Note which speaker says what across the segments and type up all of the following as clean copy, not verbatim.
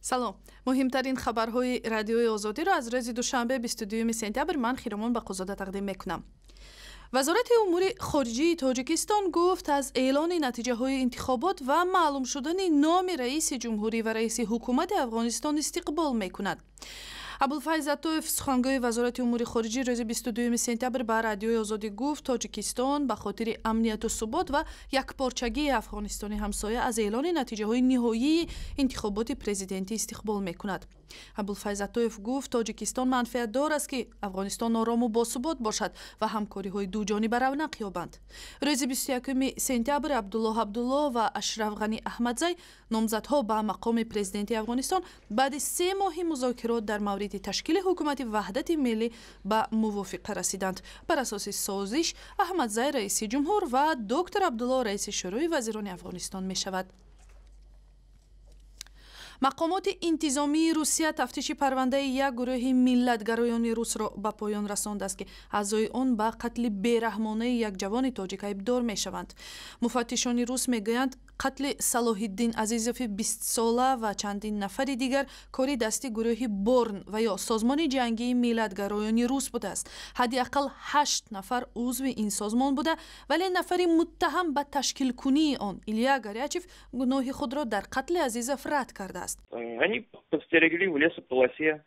Speaker 1: Салом. Муҳимтарин хабарҳои Радиои Озодиро аз рӯзи душанбе, 22 сентябр, ман Хиромон Бақозода тақдим мекунам. Вазорати умури хориҷии Тоҷикистон гуфт, аз эълони натиҷаҳои интихобот ва маълум шудани номи раиси ҷумҳурӣ ва раиси ҳукумати Афғонистон истиқбол мекунад. Абулфайз Атоев, сухангӯи Вазорати умури хориҷӣ, рӯзи 22 сентябр ба Радиои Озодӣ гуфт, Тоҷикистон ба хотири амнияту субот ва якпорчагии Афғонистони ҳамсоя аз эълони натиҷаҳои ниҳоии интихоботи президентӣ истиқбол мекунад. Абулфайз Атоев гуфт, Тоҷикистон манфиатдор аст, ки Афғонистон орому босубот бошад ва ҳамкориҳои дуҷониба равнақ ёбанд. Рӯзи 21 сентябр Абдуллоҳ Абдуллоҳ ва Ашраф Ғанӣ Аҳмадзай, номзадҳо ба мақоми президенти Афғонистон, баъди 3 моҳи музокирот дар мавриди ташкили ҳукумати ваҳдати миллӣ ба мувофиқа расиданд. Бар асоси созиш, Аҳмадзай раиси ҷумҳур ва доктор Абдуллоҳ раиси Шӯрои вазирони Афғонистон мешавад. Мақомоти интизомии Русия тафтиши парвандаи як гурӯҳи миллатгароёни русро ба поён расондааст, ки аъзои он ба қатли бераҳмонаи як ҷавони тоҷик айбдор мешаванд. Муфаттишони рус мегӯянд, қатли Салоҳиддин Азизови 20-сола ва чандин нафари дигар кори дасти гурӯҳи Борн ва ё созмони ҷангии миллатгароёни рус будааст. Ҳадди ақал 8 нафар узви ин созмон буда, вале нафари муттаҳам ба ташкилкунии он, Илья Горячев, гуноҳи худро дар қатли Азизов рад кардааст.
Speaker 2: Они подстерегли в лесополосе.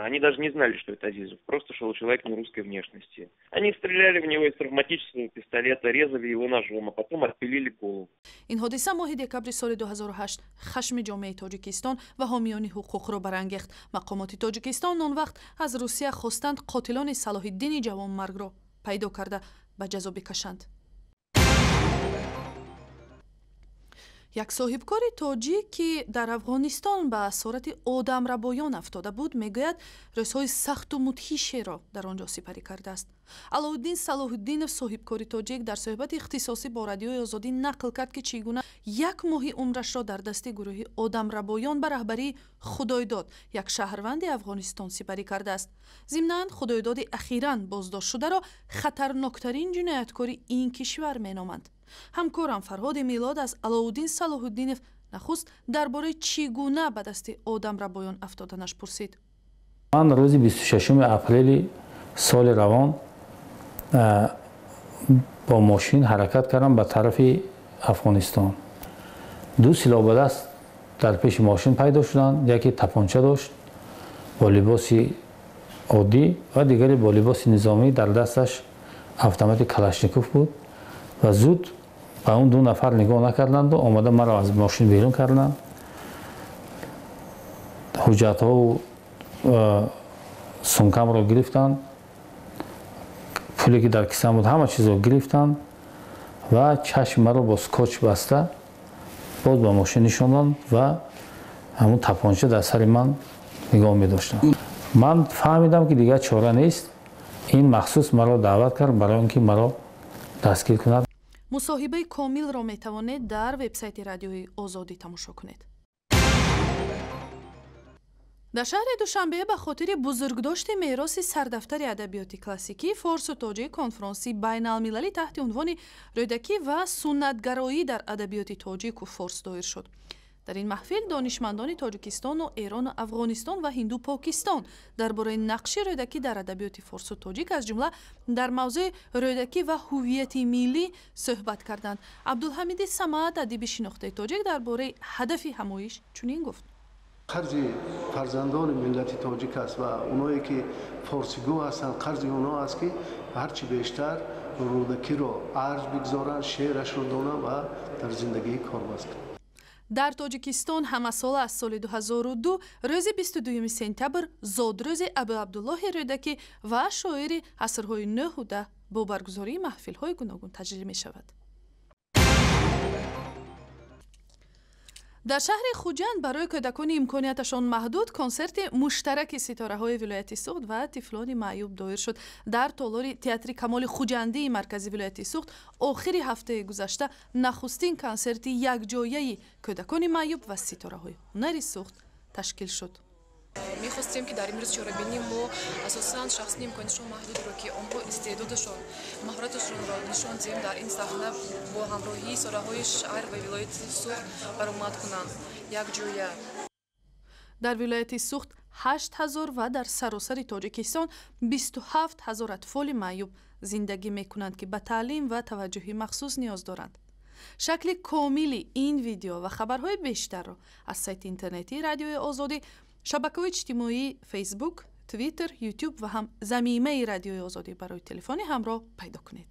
Speaker 2: Они даже не знали, что это Азизов. Просто шел человек нерусской внешности. Они стреляли в него из травматического пистолета, резали его ножом, а потом отпилили голову.
Speaker 1: Ин ҳодиса моҳи декабри соли 2008 хашми ҷомеаи Тоҷикистон ва ҳомиёни ҳуқуқро барангехт. Мақомоти Тоҷикистон он вақт аз Русия хостанд, қотилони Салоҳиддини ҷавонмаргро пайдо карда, ба ҷазо бикашанд. Як соҳибкори тоҷик, ки дар Афғонистон ба асорати одамрабоён афтода буд, мегӯяд, рӯзҳои сахту мудҳишеро дар он ҷо сипарӣ кардааст. Алоуддин Салоҳуддинов, соҳибкори тоҷик, дар суҳбати ихтисосӣ бо Радиои Озодӣ нақл кард, ки чӣ гуна як моҳи умрашро дар дасти гурӯҳи одамрабоён ба раҳбарии Худойдод, як шаҳрванди Афғонистон, сипарӣ кардааст. Зимнан, Худойдоди ахиран боздоштшударо хатарноктарин ҷинояткори ин кишвар меноманд. Ҳамкорам Фарҳоди Милод аз Алоуддин Салоҳуддинов нахуст дар бораи чӣ гуна ба дасти одамрабоён афтоданаш пурсид.
Speaker 3: Ман рӯзи 26 апрели соли равон бо мошин ҳаракат кардам ба тарафи Афғонистон. Ду силоҳбадаст дар пеши мошин пайдо шуданд. Яке тапонча дошт бо либоси оддӣ ва дигаре бо либоси низомӣ, дар дасташ автомати Калашников буд ва зуд ба он ду нафар нигоҳ накарданду омада маро аз мошин берун карданд. Ҳуҷҷатҳову сумкамро гирифтанд, пуле ки дар кисам буд, ҳама чизро гирифтанд ва чашми маро бо скотч баста боз ба мошин нишонданд ва ҳамун тапонча дар сари ман нигоҳ медоштанд. Ман фаҳмидам, ки дигар чора нест. Ин махсус маро даъват кард барои он ки маро дастгир кунад.
Speaker 1: Мусоҳибаи комилро метавонед дар вебсайти Радиои Озодӣ тамошо кунед. Дар шаҳри Душанбе ба хотири бузургдошти мероси сардафтари адабиёти классикии форсу тоҷик конфронси байналмилалӣ таҳти унвони «Рӯдакӣ ва суннатгароӣ дар адабиёти тоҷику форс» доир шуд. Дар ин маҳфил донишмандони Тоҷикистону Эрону Афғонистон ва Ҳинду Покистон дар бораи нақши Рӯдакӣ дар адабиёти форсу тоҷик, аз ҷумла дар мавзӯи «Рӯдакӣ ва ҳуввияти миллӣ» суҳбат карданд. Абдулҳамиди Самад, адиби шинохтаи тоҷик, дар бораи ҳадафи ҳамоиш чунин гуфт:
Speaker 4: Қарзи фарзандони миллати тоҷик аст ва оное ки форсигӯ ҳастанд, қарзи онҳо аст, ки ҳарчи бештар Рӯдакиро арҷ бигзоранд, шеърашро донанд ва дар зиндагӣ корбаст кунанд.
Speaker 1: Дар Тоҷикистон ҳамасола аз соли 2002 рӯзи 22 сентябр зодрӯзи Абуабдуллоҳи Рӯдакӣ ва шоири асрҳои 9-у 10 бо баргузории маҳфилҳои гуногун таҷлил мешавад. Дар шаҳри Хуҷанд барои кӯдакони имконияташон маҳдуд консерти муштараки ситораҳои вилояти Суғд ва тифлони маъюб доир шуд. Дар толори театри Камоли Хуҷандии маркази вилояти Суғд охири ҳафтаи гузашта нахустин консерти якҷояи кӯдакони маъюб ва ситораҳои ҳунари Суғд ташкил шуд.
Speaker 5: Мехостем, ки дар имрӯз чорабинӣ мо асосан шахсони имконишон маҳдудро, ки онҳо истеъдодашон, маҳораташонро нишон диҳем, дар ин саҳна бо ҳамроҳии ситораҳои шаҳр ва вилояти Суғд баромад кунанд якҷоя.
Speaker 1: Дар вилояти Суғд 8000 ва дар саросари Тоҷикистон 27 000 атфоли маъюб зиндагӣ мекунанд, ки ба таълим ва таваҷҷӯҳи махсус ниёз доранд. Шакли комили ин видео ва хабарҳои бештарро аз сайти интернетии Радиои Озодӣ, шабакаҳои иҷтимоии Фейсбук, Твиттер, Ютуб ва ҳам замимаи Радиои Озодӣ барои телефони ҳамроҳ пайдо кунед.